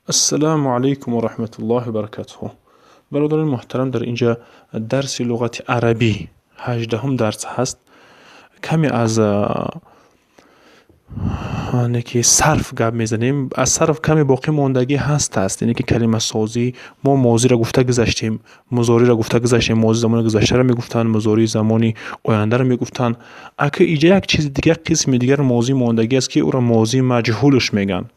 Ассалому алайкум ва раҳматуллоҳи ва баракатуҳ. Бародарони муҳтарам, дар инҷа дарси луғати арабӣ 18-ум дарс ҳаст. Каме аз ки сарф гап мезанем. Аз сарф каме боқӣ мондагӣ ҳаст аст, яъне ки калимасозӣ. Мо мозиро гуфта гузаштем, музориро гуфта гузаштем. Мози замони гузаштаро мегуфтанд, музории замони ояндаро мегуфтанд. Ака, иҷа як чизи дигар, қисми дигар мозӣ мондагӣ аст, ки ӯро мозии маҷҳулш мегӯянд.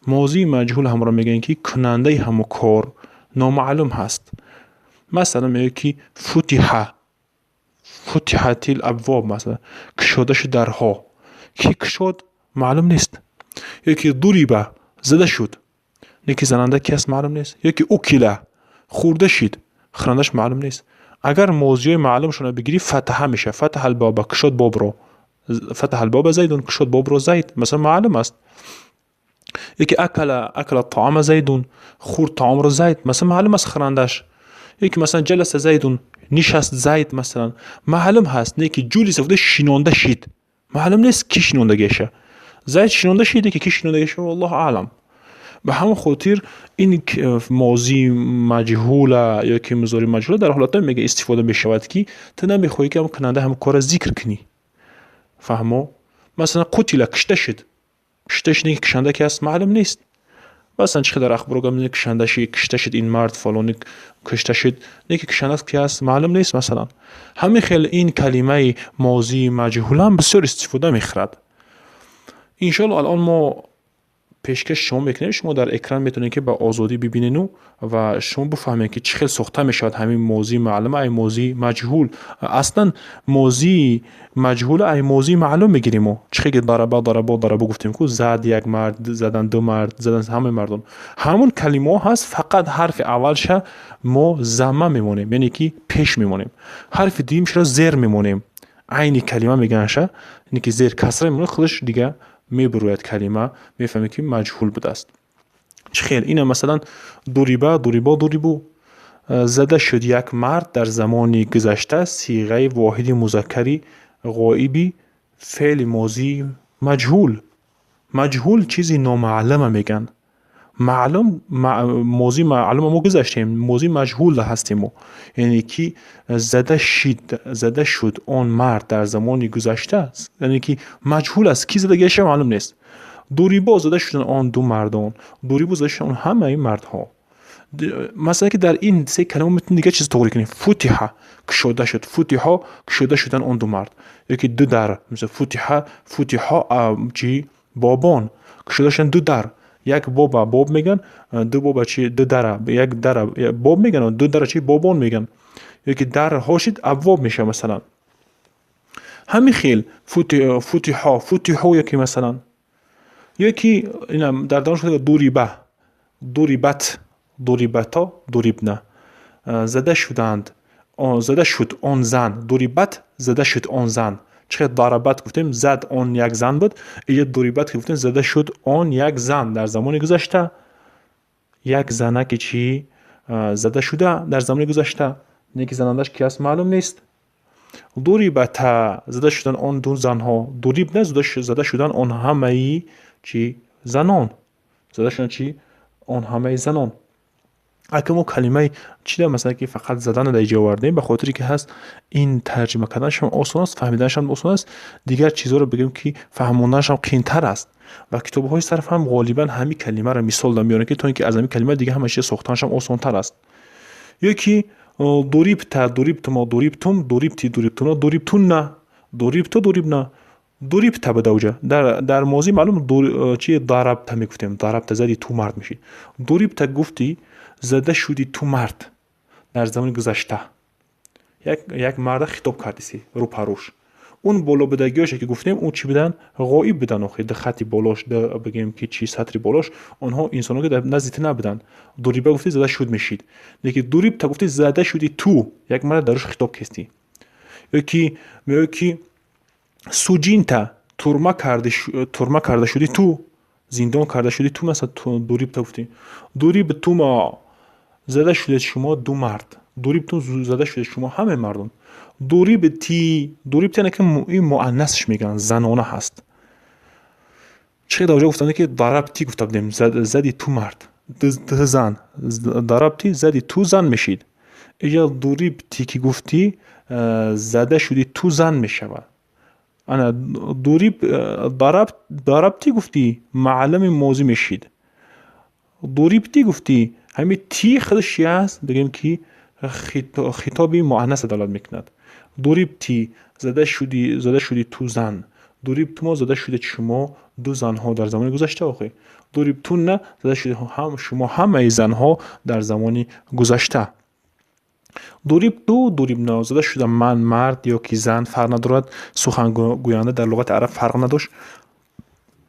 Мозии маҷҳул ҳамро мегӯянд, ки кунандаи ҳамо кор номаълум ҳаст. Масалан, мегӯяд, ки футиҳа, футиҳатил абвоб, масалан, кушода шуд дарҳо. Ки кушод, маълум нест. Ё ки дуриба, зада шуд, не ки зананда ки аст, маълум нест. Ё ки укила, хӯрда шид, хӯрандаш маълум нест. Агар мозиҳои маълумшонро бигирӣ, фатаҳа мешавад. Фатаҳа албоба, кушод бобро. Фатаҳа албоба зайдун, кушод бобро Зайд, масалан, маълум аст. Ё ки акала, акала таома зайдун, хӯрд таомро Зайд, масалан, маълум аст хӯрандаш. Ё ки, масалан, ҷаласа зайдун, нишаст Зайд, масалан, маълум ҳаст. Не ки ҷулиса гуфта, шинонда шид, маълум нест, ки шинондагиаша. Зайд шинонда шид, ки шинондагиаша, валлоҳу аълам. Ба ҳамон хотир ин мозии маҷҳула ё ки музори маҷҳула дар ҳолатҳое мега истифода мешавад, ки ту намехоҳӣ, ки ҳам кунанда ҳам корро зикр кунӣ. Фаҳмо? Масалан, қутила, кушта шуд. Кушта шуд, ки кушанда ки аст, маълум нест. Масалан, чӣ қадар ахборо гап мезанед: кушанда шид, кушта шуд ин мард, фалони кушта шуд, не ки кушанда ки аст, маълум нест. Масалан, ҳамин хел ин калимаи мозии маҷҳулам бисёр истифода мехӯрад. Иншоалло, алон мо пешкаши шумо мекунем. Шумо дар экран метавонед, ки ба озодӣ бибинену ва шумо бифаҳмед, ки чӣ хел сохта мешавад ҳамин мозии маълума ай мозии маҷҳул. Аслан мозии маҷҳула ай мозии маълум мегирем мо. Чӣ хел ки дараба, дарабо, дарабо гуфтем ку, зад як мард, задан ду мард, задан ҳамаи мардон, ҳамон калимаҳо ҳаст. Фақат ҳарфи аввалша мо замма мемонем, яъне ки пеш мемонем, ҳарфи дуюмшро зер мемонем. Айни калима меганаша, яъне ки зер касра мемонад, худаш дига мебурояд калима, мефаҳмем, ки маҷҳул будааст. Чӣ хел ина, масалан, дуриба, дурибо, дурибу, зада шуд як мард дар замони гузашта, сиғаи воҳиди музаккари ғоиби феъли мозии маҷҳул. Маҷҳул чизи номаълума мегӯянд. Маълум, мозии маълума мо гузаштем, мозии маҷҳул ҳастем мо, яъне ки зада шид, зада шуд он мард дар замони гузашта, яъне ки маҷҳул аст, ки задагиаша маълум нест. Дурибо, зада шуданд он ду мардон. Дурибо, зада шуданд он ҳамаи мардҳо. Масалан, ки дар ин се калима метавонем дигар чиз тоғрӣ кунем. Футиҳа, кушода шуд. Футиҳо, кушода шуданд он ду мард. Ё ки ду дар, мисал, футиҳа, футиҳо чи бобон, кушода шуданд ду дар. Як боба боб мегӯянд, ду боба чи, ду дара, як дара боб мегӯянд, ду дара чи, бобон мегӯянд. Ё ки дарҳо шид, абвоб мешавад. Масалан, ҳамин хел футиҳо, футиҳо. Ё ки, масалан, ё ки ина дар давом дуриба, дурибат, дурибато, дурибна, зада шуданд, зада шуд он зан. Дурибат, зада шуд он зан. Чӣ хел дарабат гуфтем, зад он як зан буд, иҷа дурибат ки гуфтем, зада шуд он як зан дар замони гузашта. Як занаки чӣ зада шуда дар замони гузашта, не ки занандаш ки аст, маълум нест. Дурибата, зада шуданд он ду занҳо. Дурибна, зада шуданд он ҳамаи чӣ, занон. Зада шуданд чӣ, он ҳамаи занон. Ака, мо калимаи чида, масалан, ки фақат задана дар иҷо овардем, ба хотире ки ҳаст, ин тарҷима карданашам осон аст, фаҳмиданашам осон аст. Дигар чизҳоро бигӯем, ки фаҳмонданашам қиинтар аст. Ва китобҳои сарф ҳам ғолибан ҳамин калимаро мисол меоранд, ки то ин ки аз ҳамин калима дига ҳама чиз сохтанашам осонтар аст. Ё ки дурибта, дурибтумо, дурибтум, дурибти, дурибтуно, дурибтунна, дурибту, дурибна. Дурибта буда уҷа дар мозӣ маълум чи, дарабта мегуфтем. Дарабта, зади ту мард мешид. Дурибта гуфтӣ, зада шуди ту мард дар замони гузашта. Як марда хитоб кардиси рӯпарӯш. Он болобудагиҳоше ки гуфтем, он чӣ буданд? Ғоиб буданд. Охи ду хати болош, бигем ки чи, сатри болош, онҳо инсонҳо ки дар назди ту набуданд. Дуриба гуфтӣ, зада шуд мешид. Лекин дурибта гуфтӣ, зада шуди ту, як марда дарӯш хитоб кистӣ. Ё ки меояд, ки суҷинта, турма карда шуди ту, зиндон карда шуди ту. Масалан, дурибта гуфтӣ. Дурибтумо, зада шудед шумо ду мард. Дурибтум, зада шудед шумо ҳамаи мардон. Дурибти, дурибти, яъне ки ин муаннасш мегӯянд, занона ҳаст. Чӣ дар ҷо гуфтанд, ки дарабти гуфта будем, зади ту мард. Ту зан, ضربتِ зади, ту зан мешид. Иҷа ضربتِ ки гуфтӣ, зада шуди, ту зан мешавад. Ана ضرب ضربتِ гуфтӣ, маълуми мозӣ мешид. ضربتِ гуфтӣ, ҳамин ти худаш чи аст? Бигем ки хитоби муаннаса далолат мекунад. ضربتِ зада шуди, зада шуди ту зан. ضربتما зада шудед шумо ду занҳо дар замони гузашта. Охи ضربتن зада шуди ҳам шумо ҳамаи занҳо дар замони гузашта. ضربتُ ضربنا зада шуда ман, мард ё ки зан, фарқ надорад, сухангӯянда дар луғати араб фарқ надошт.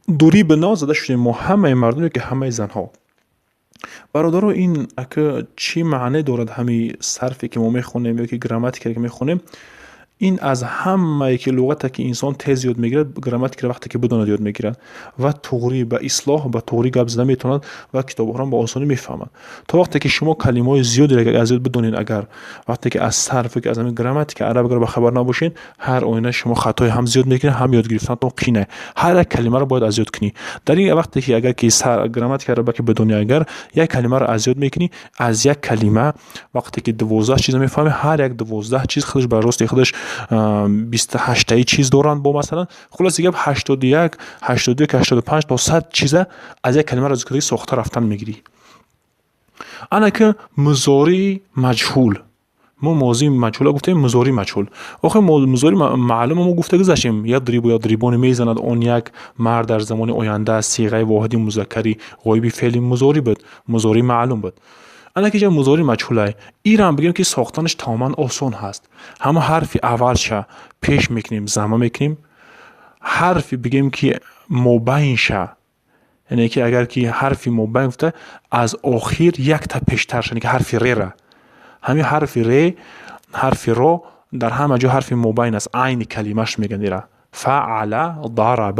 ضربنا зада шудем мо ҳамаи мардон ё ки ҳамаи занҳо. Бародаро, ин ака чӣ маъне дорад? Ҳамин сарфе ки мо мехонем ё ки грамматикае ки мехонем, ин аз ҳамае ки луғате ки инсон тез ёд мегирад, грамматикаро вақте ки бидонад, ёд мегирад ва туғрӣ ба ислоҳ, ба туғрӣ гап зада метавонад ва китобҳоро ба осонӣ мефаҳмад. То вақте ки шумо калимаҳои зиёдеро аз ёд бидонед, агар вақте ки аз сарф ё ки аз ҳамин грамматика араб агар бахабар набошед, ҳар оина шумо хатои ҳам зиёд мекунед, ҳам ёд гирифтанатон қийне. Ҳар як калимаро бояд аз ёд кунӣ. Дар ин вақте ки агар ки грамматика араба ки бидонӣ, агар як калимаро аз ёд мекунӣ, аз як калима вақте ки 12 чизро мефаҳмӣ, ҳар як 12 чиз худаш ба рости худаш 28-таи чиз доранд. Бо масалан, хулоси гап, 81, 82, 85 то 100 чиза аз як калимаро аз сохта рафтан мегирӣ. Ана ки музории маҷҳул, мо мозии маҷҳула гуфтем, музории маҷҳул. Охир музории маълума мо гуфта гузаштем: يضرب يضربان, мезанад он як мард дар замони оянда, сиғаи воҳиди музаккари ғоиби феъли музорӣ буд, музории маълум буд. Ана ки ҷа музории маҷҳулай, ирам бигем ки сохтанаш тамоман осон ҳаст. Ҳама ҳарфи аввалша пеш мекунем, замма мекунем, ҳарфи бигем ки мобайнша, яъне ки агар ки ҳарфи мобайн гуфта, аз охир якта пештарша, яъне ки ҳарфи рера, ҳамин ҳарфи ре, ҳарфи ро дар ҳама ҷо ҳарфи мобайн аст, айни калимаш мегӯянд ира, فعل ضرب,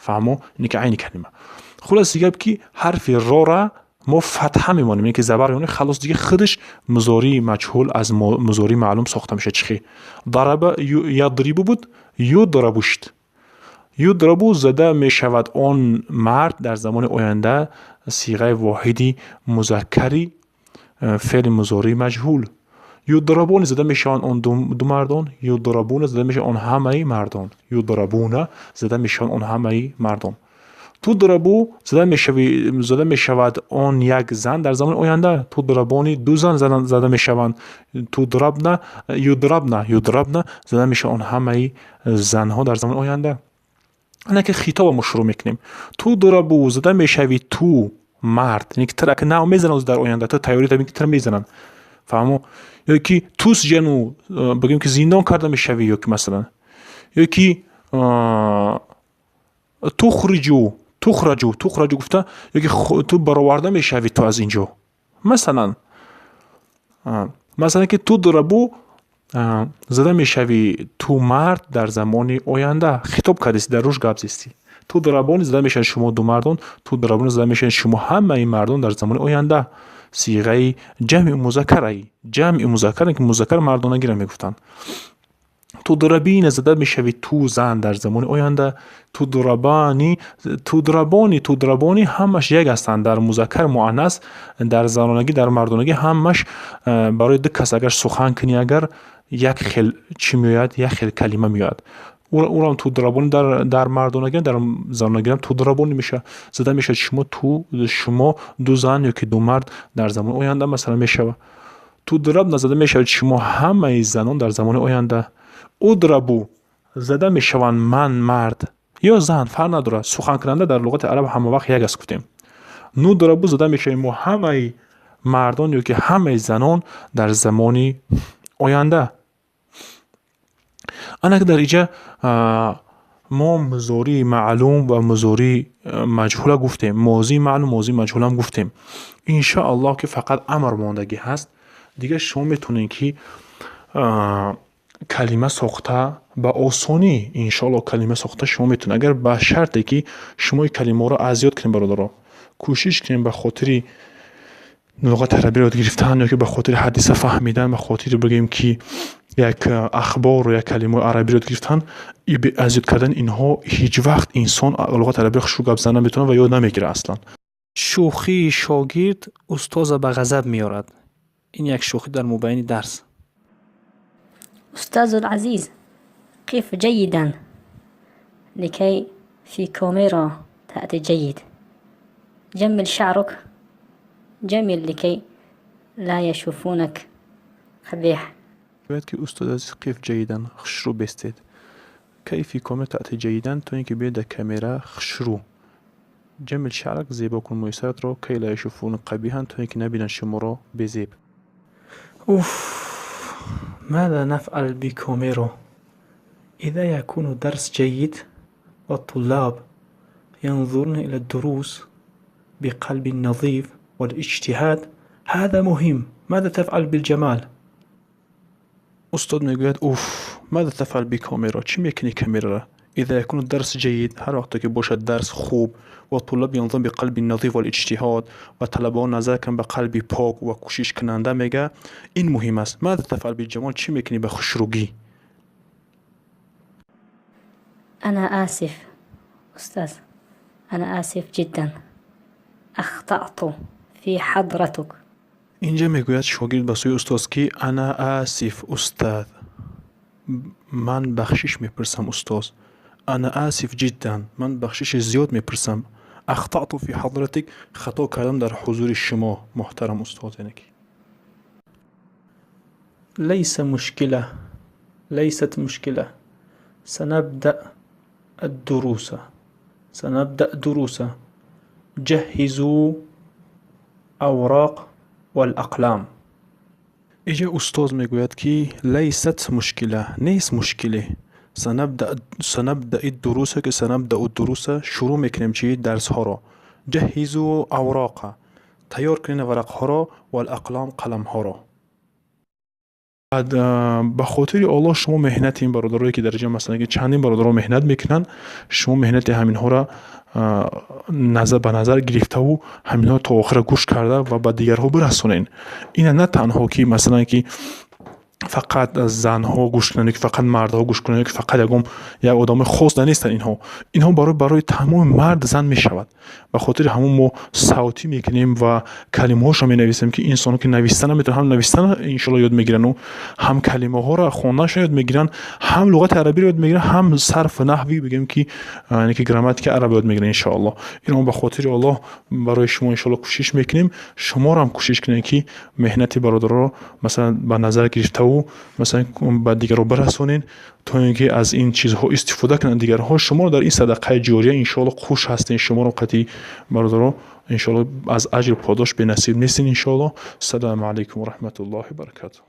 фаҳмо, яъне ки айни калима. Хулоси гап ки ҳарфи рора мо фатҳа мемонем, яъне ки забар мемонем, халос, дига худаш музории маҷҳул аз музории маълум сохта мешавад. Чӣ хел? ضرب يضرب буд, يضرب шуд. يضرب зада мешавад он мард дар замони оянда, сиғаи воҳиди музаккари феъли музории маҷҳул. يضربان зада мешаванд он ду мардон, يضربون зада мешаванд он ҳамаи мардон, يضربون зада мешаванд он ҳамаи мардон. تضرب зада мешавад он як зан дар замони оянда, تضربان ду зан зада мешаванд, تضربن يضربن يضربن зада мешаванд он ҳамаи занҳо дар замони оянда. Ана ки хитоба мо шурӯъ мекунем: تضرب зада мешавӣ ту мард, яъне ки тира нав мезананд дар оянда, ту тайёрӣ ки тира мезананд, фаҳмо, ё ки تسجن бигӯем ки зиндон карда мешавӣ, ё ки масалан, ё ки تخرج تخرج تخرج гуфта, ё ки ту бароварда мешавӣ ту аз ин ҷо. Масалан ки تضرب зада мешавӣ ту мард дар замони оянда, хитоб кардисти, дар рӯш гап зистӣ. تضربان зада мешавед шумо ду мардон, تضربون зада мешавед шумо ҳамаи мардон дар замони оянда, сиғаи ҷамъи музаккараи, ҷамъи музаккар, ки музаккар мардонагиро мегуфтанд. تضربين зада мешавӣ ту зан дар замони оянда. تضربان تضربان تضربان ҳамаш як ҳастанд дар музаккар, муаннас, дар занонагӣ, дар мардонагӣ, ҳамаш барои ду кас агар сухан кунӣ, агар як хел чӣ меояд, як хел калима меояд. Урам تضربان дар мардонагӣ, дар занонагиам تضربان мешавад, зада мешавад шумо, ту, шумо ду зан ё ки ду мард дар замони оянда масалан мешавад. تضربن зада мешавад шумо ҳамаи занон дар замони оянда. أضرب зада мешаванд ман, мард ё зан, фарқ надорад, суханкунанда дар луғати араб ҳама вақт як аст, гуфтем. نضرب зада мешавем мо ҳамаи мардон ё ки ҳамаи занон дар замони оянда. Ана ки дар инҷа мо музории маълум ва музории маҷҳула гуфтем, мозии маълум, мозии маҷҳулам гуфтем. Иншоаллоҳ ки фақат амр мондагӣ ҳаст, дигар шумо метавонед ки калима сохта ба осонӣ, иншоаллоҳ, калима сохта шумо метавонед, агар ба шарте ки шумо ин калимаҳоро аз ёд кунед. Бародаро, кӯшиш кунем ба хотири луғати арабиро ёд гирифтан ё ки ба хотири ҳадиса фаҳмидан, ба хотири бигӯем ки як ахбору як калимаҳои арабиро ёд гирифтан, аз ёд кардани инҳо ҳеҷ вақт инсон луғати арабиро хушрӯ гап зада наметавонад ва ёд намегирад аслан. Шӯхии шогирд устоза ба ғазаб меорад. Ин як шӯхӣ дар мобайни дарс. أستاذ العزيز، قف جيدا لكي في كاميرا تأتي جيد. جمل شعرك، جمل لكي لا يشوفونك قبيح. Бояд ки устод азиз، قف جيدا، хушрӯ бестед، كي في كاميرا تأتي جيدا، то ин ки биёед дар камера хушрӯ. جمل شعرك، зебо кун мӯи саратро، كي لا يشوفون قبيحا، то ин ки набинанд шуморо безеб. أوف، ماذا نفعل بكاميرا؟ إذا يكون درس جيد والطلاب ينظرون إلى الدروس بقلب نظيف والاجتهاد، هذا مهم. ماذا تفعل بالجمال؟ Устод мегӯяд: أوف، ماذا تفعل بكاميرا، чӣ мекунӣ камераро؟ إذا يكون درس جيد، ҳар вақте ки бошад дарс хуб، والطلاب ينظرون بقلب نظيف والاجتهاد، ва талабаон назар кунанд ба қалби пок ва кӯшишкунанда, мега, ин муҳим аст. ماذا تفعل بالجمال، чӣ мекунӣ ба хушрӯгӣ؟ أنا آسف أستاذ، أنا آسف جدا، أخطأت في حضرتك. Инҷа мегӯяд шогирд ба сӯи устоз, ки أنا آسف أستاذ، ман бахшиш мепурсам, устоз. أنا آسف جدا، ман бахшиши зиёд мепурсам. أخطأت في حضرتك، хато кардам дар ҳузури шумо, муҳтарам устод, яъне ки. ليس مشكلة، ليست مشكلة. سنبدأ الدروس، سنبدأ دروس. جهزوا أوراق والأقلام. Иҷа устоз мегӯяд, ки ليست مشكلة، нест мушкиле. سنبدأ الدروس ки سنبدأ الدروس، шурӯъ мекунем чи дарсҳоро. جهزوا أوراق، тайёр кунед варақҳоро، والأقلام، қаламҳоро. Баъд, ба хотири Оллоҳ, шумо меҳнати ин бародарое ки дар ҷа, масалан, ки чандин бародаро меҳнат мекунанд, шумо меҳнати ҳаминҳоро ба назар гирифтаву ҳаминҳоро то охира гӯш карда ва ба дигарҳо бирасонед. Ина на танҳо ки, масалан, ки фақат занҳо гӯш кунанд ё ки фақат мардҳо гӯш кунанд ё ки фақат ягон як одамои хос нестанд инҳо. Инҳо барои тамоми мард, зан мешавад. Ба хотири ҳамон мо савтӣ мекунем ва калимаҳошро менависем, ки инсонҳо ки нависта наметавонанд, ҳам навистан иншоалло ёд мегирану, ҳам калимаҳоро хонданашон ёд мегиранд, ҳам луғати арабиро ёд мегиранд, ҳам сарфу наҳви, бигӯем ки, яъне ки грамматикаи арабро ёд мегиранд, иншоалло. Ино ба хотири Оллоҳ барои шумо иншоалло кӯшиш мекунем. Шуморо ҳам кӯшиш кунед, ки меҳнати бародароро, масалан, ба назар гирифтаву, масалан, ба дигарро бирасонед, то ин ки аз ин чизҳо истифода кунанд дигарҳо. Шуморо дар ин садақаи ҷория иншоалло хуш ҳастем. Шуморо қатъи бародаро иншоалло аз аҷру подош бенасиб нестед, иншоалло. Ассалому алайкум ва раҳматуллоҳи баракатуҳ.